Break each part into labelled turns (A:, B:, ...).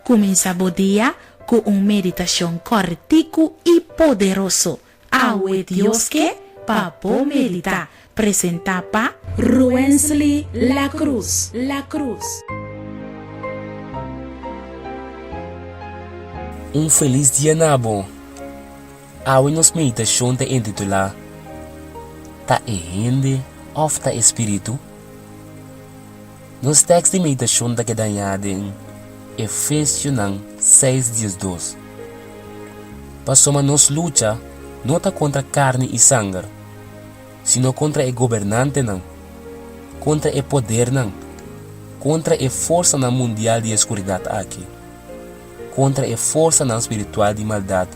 A: Kuminsá bo dia ku un meditashon kòrtiku i poderoso. Awe Dios ke pa bo meditá. Presentá pa Ruensly La Cruz. La Cruz.
B: Un felis dia na bo! Awe nos meditashon ta intitulá Ta e hende òf ta e spiritu? Nos tèks di meditashon ta keda hañá den Efesionan seis diesdos. Pasobra nos lucha no ta kontra karni i sanger, sino kontra e gobernantenan, kontra e podernan, kontra e forsanan mundial di e skuridat aki, kontra e forsanan spiritual di maldat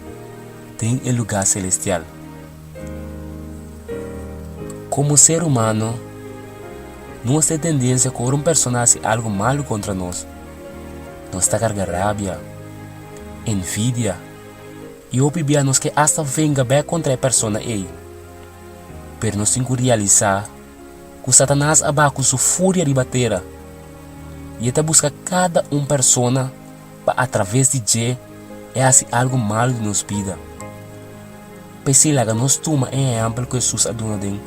B: den e lugá selestial. Komo ser humano, nos ta e tendensia ku ora un persona hasi algu malu kontra nos, nos ta karga rabia, envidia i hopi bia nos ke asta venga bèk kontra e persona ei. Pero nos tin ku realisá ku Satanas a baha ku su furia riba tera i e ta buska kada un persona pa atraves di dje e hasi algu malu di nos bida. P'esei laga nos tuma e ehèmpel ku Hesus a duna den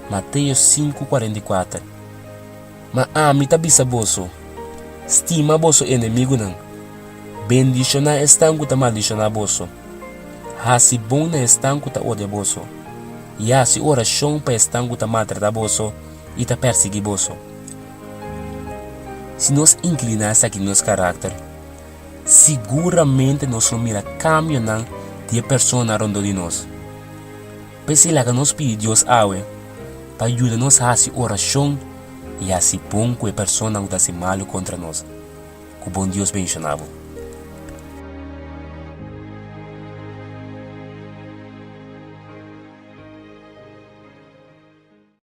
B: Mateo sinku 44, Ma ami ta bisa boso, stima boso enemigunan, bendishoná esnan ku ta maldishoná boso, hasi bon na esnan ku ta odia boso, i hasi orashon pa esnan ku ta maltratá boso i ta persiguí boso. Si nos inkliná esaki den nos karakter, Siguramente nos lo mira kambionan di e personanan rondó di nos. P'esei laga nos pidi Dios awe pa yuda nos hasi orashon i hasi bon ku e personanan ku ta hasi malu kontra nos. Ku bon Dios benshoná bo.